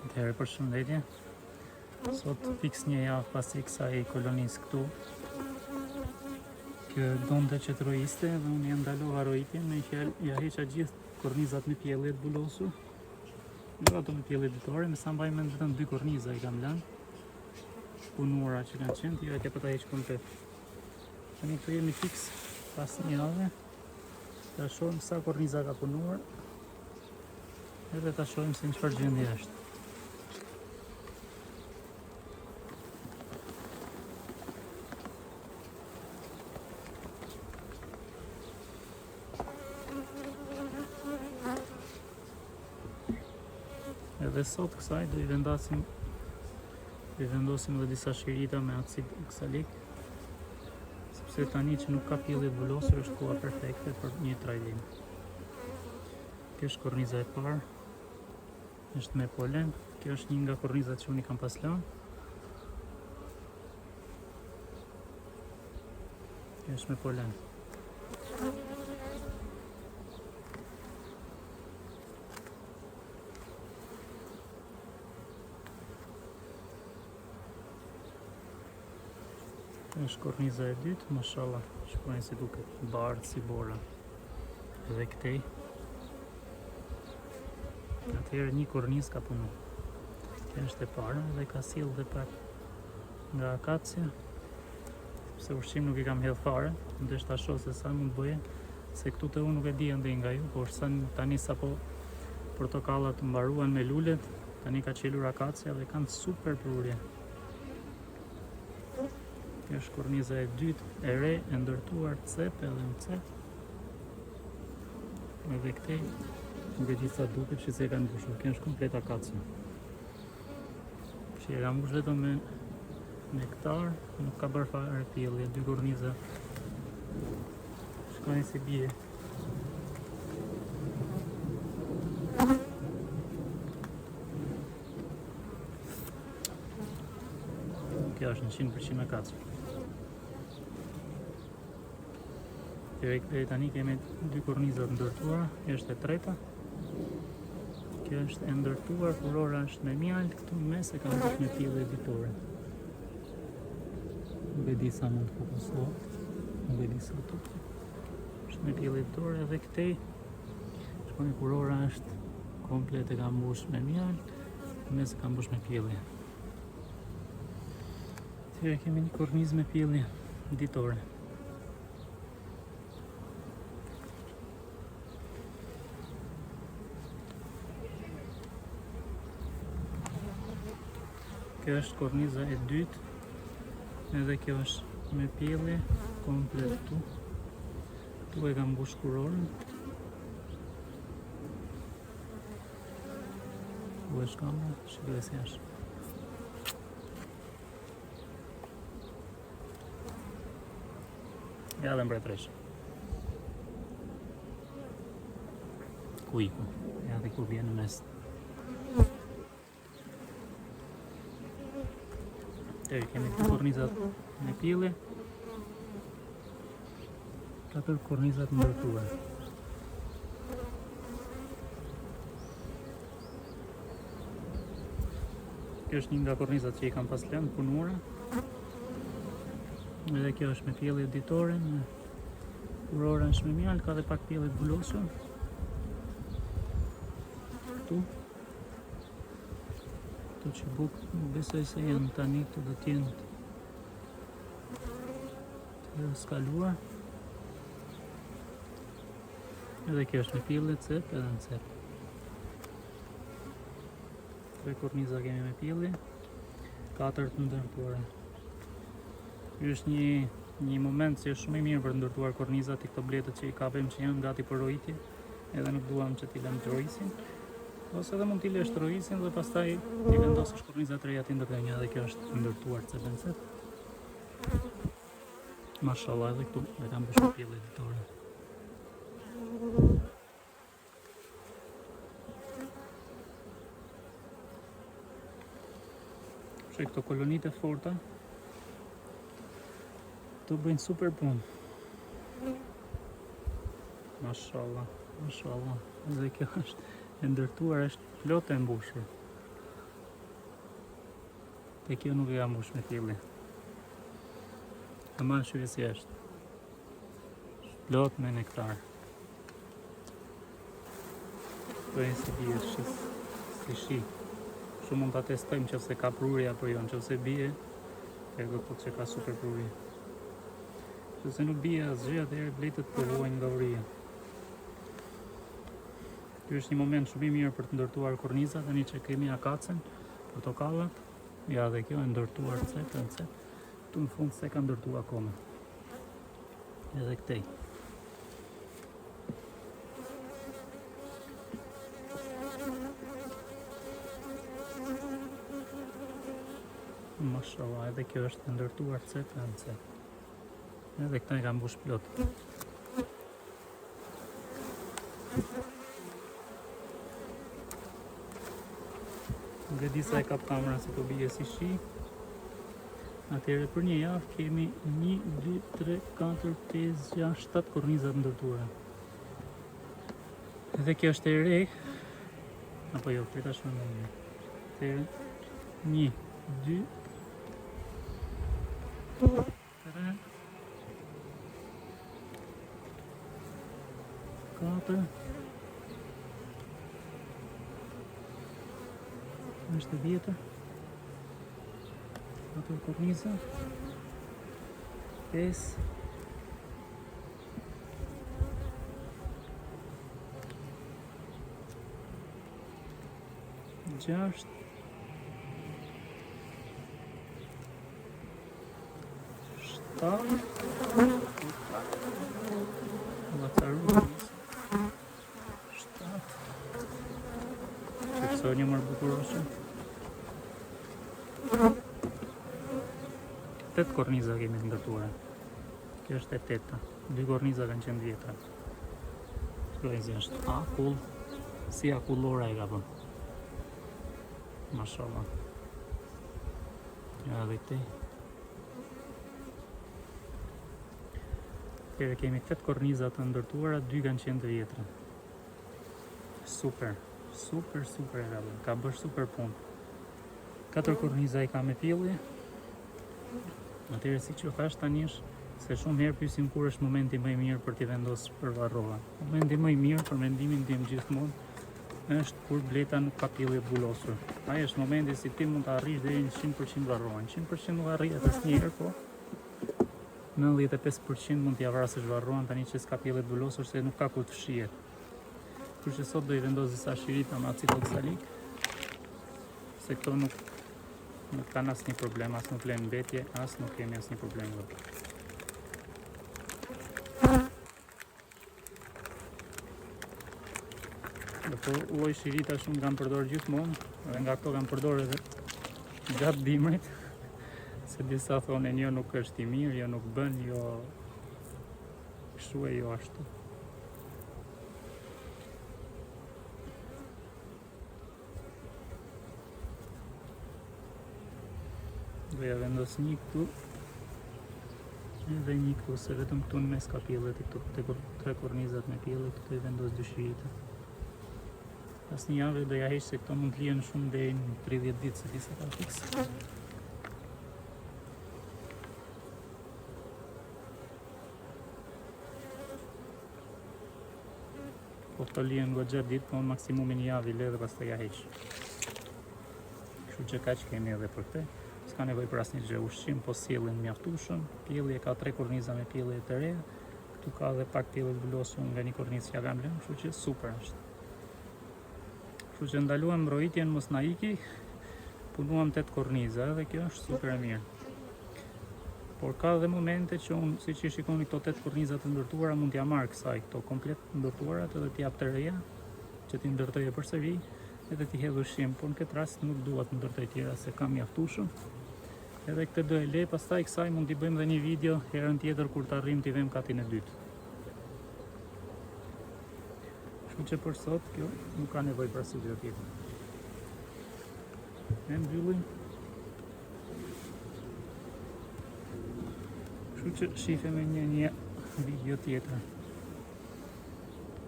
Atëherë përshëndetje. Sot fiks një javë pasi kësaj kolonisë këtu. Kjo donte që të rojiste dhe unë ia ndalova rojitjen me fjalë ia heqa gjithë kornizat me pjellje të vulosur. Jo ato me pjellje ditore, me sa mbaj mend vetëm dy korniza i kam lënë. Punuara që kanë qenë, tjerat ia pata heq komplet. Tani këtu jemi fiks pas një jave. Ta shohim sa korniza ka punuar. Edhe ta shohim se në çfarë gjendje është. Edhe sot kësaj do i vendasim do i vendosim edhe disa shirita me acid oksalik sepse tani që nuk ka pjellje të vulosur është koha perfekte për një trajtim. Kjo është korniza e parë. Është me polen. Kjo është një nga kornizat që unë i kam pas lënë. Kjo është me polen. Është korniza e dytë, mashallah, shikoni si duket, bardhë si bora. Edhe këtej. Atëherë një kornizë ka punu. Kjo është e para dhe ka sjellë dhe pak nga akacia. Sepse ushqim nuk i kam hedh fare, ndesh ta shoh se sa mund të bëje, se këtu te unë nuk e di andej nga ju, por sa tani sapo portokallat mbaruan me lulet, tani ka çelur akacia dhe kanë super prurje. Kjo është korniza e dytë e re e ndërtuar cep edhe në cep. Edhe këtej, nuk e di sa duket që se e kanë mbushur. Kjo është komplet akacia. Që e ka mbushur vetëm me nektar, nuk ka bërë fare pjellje, dy korniza. Shikoni si bie. Kjo është 100% akacia. Deri deri tani kemi dy korniza të ndërtuara, kjo është e treta. Kjo është e ndërtuar, kurora është me mjaltë, këtu në mes e kam mbush me pjellje ditore. Nuk e di sa mund të fokusohet, nuk e di sa duket. Është me pjellje ditore edhe këtej. Shikoni kurora është komplet e kam mbush me mjaltë, në mes e kam mbush me pjellje. Atëherë kemi një kornizë me pjellje ditore. Kjo është korniza e dytë, edhe kjo është me pjellje komplet këtu. Këtu e kam mbush kurorën. Ku është kamera? Shikoj si është. Ja dhe mbretëresha. Ku iku? Ja dhe ku vjen në mes. Atëherë kemi dy kornizat me pjellje. Katër kornizat ndërtuar. Kjo është një nga kornizat që i kam pas lënë punuara. Edhe kjo është me pjellje ditore, me kurora është me mjaltë, ka dhe pak pjellje të vulosur. Këtu. Këto çubuk, nuk besoj se janë tani, këto do të jenë të herës kaluar. Edhe kjo është me pjellje cep edhe në cep. Tre korniza kemi me pjellje, katër të ndërtuara. Ky është një një moment që është shumë i mirë për të ndërtuar kornizat te këto bletët që i kapim që janë gati për rojitje, edhe nuk duam që t'i lëmë të rojisin. Ose edhe mund t'i lësh të rojisin dhe pastaj t'i vendosësh kornizat e reja t'i ndërtojnë edhe kjo është ndërtuar cep në cep. Mashallah edhe këtu e kam mbushur pjellje ditore. Që këto kolonitë e forta Këto bëjnë super punë Mashallah, mashallah Dhe kjo është e ndërtuar është plot e mbushur. Te kjo nuk e ka mbush me pjellje. Ama shihe si është. Plot me nektar. Po e si bie shi, si shi. Shumë mund ta testojmë qoftë se ka prurje apo jo, në qoftë se bie, e do të thotë që ka super prurje. Nëse nuk bie asgjë, atëherë bletët po vuajnë nga uria. Ky është një moment shumë i mirë për të ndërtuar korniza, tani që kemi akacen, portokallat, ja dhe kjo e ndërtuar cep e cep, këtu në fund s'e ka ndërtuar akoma. Edhe këtej. Mashallah, edhe kjo është e ndërtuar cep e cep. Edhe këta e ka mbush plot. Nuk e di sa e kap kamera se po bie si shi. Atëherë për një javë kemi 1, 2, 3, 4, 5, 6, 7 korniza të ndërtuara. Edhe kjo është e re. Apo jo, prita shumë më mirë. Atëherë 1, 2, 3, 4, është e vjetër. 4 korniza. 5, 6, 7, Lacaru, 7, Qëpëso një mërë bukuroshe. 8 korniza kemi të ndërtuara. Kjo është e teta. Dy korniza kanë qenë të vjetra. Shkruajnë është akull, si akullora e ka bërë. Mashallah. Ja edhe këtej. Atëherë kemi 8 korniza të ndërtuara, dy kanë qenë të vjetra. Super, super, super e ka bërë. Ka bërë super punë. Katër korniza i ka me pjellje. Atëherë siç ju thashë tani është se shumë herë pyesin kur është momenti më i mirë për t'i vendosur për varroa. Momenti më i mirë për mendimin tim gjithmonë është kur bleta nuk ka pjellje të vulosur. Ai është momenti si ti mund të arrish deri në 100% varroa. 100% nuk arrihet asnjëherë, po 95% mund t'ia vrasësh varroan tani që s'ka pjellje të vulosur se nuk ka ku të fshihet. Kështu që sot do i vendos disa shirita me acid oksalik, se këto nuk nuk kanë asnjë problem, as nuk lënë mbetje, as nuk kemi asnjë problem nga Këto lloj shirita shumë kam përdor gjithmonë dhe nga këto kam përdor edhe gjatë dimrit se disa thonë jo nuk është i mirë, jo nuk bën, jo kështu e jo ashtu. Do ja vendos një këtu edhe një këtu, se vetëm këtu në mes ka pjellje te këto te tre kornizat me pjellje, këtu i vendos dy shirita. Pas një jave do ja heq se këto mund të lihen shumë deri në 30 ditë, s'e di sa ka fiks. Po këto lihen goxha ditë, po maksimumi një javë i le dhe pastaj ja heq. Kështu që kaq kemi edhe për këtë. S'ka nevojë për asnjë gjë, ushqim po sjellin mjaftueshëm. Pjellje ka tre korniza me pjellje të reja. Këtu ka edhe pak pjellje të vulosur nga një kornizë që ja kam lënë, kështu që super është. Kështu që ndaluam mbrojtjen mos na iki. Punuam tetë korniza edhe kjo është super e mirë. Por ka dhe momente që unë, siç i shikoni këto tetë korniza të ndërtuara, mund t'ja marr kësaj këto komplet të ndërtuarat edhe t'i jap të reja, që t'i ndërtoje përsëri, edhe t'i hedh ushqim, por në këtë rast nuk dua të ndërtoj tjera se kam mjaftueshëm. Edhe këtë do e le, pastaj kësaj mund t'i bëjmë dhe një video herën tjetër kur të arrijmë t'i vëmë katin e dytë. Kështu që për sot kjo nuk ka nevojë për asgjë tjetër. E mbyllim. Kështu që shifemi në një video tjetër.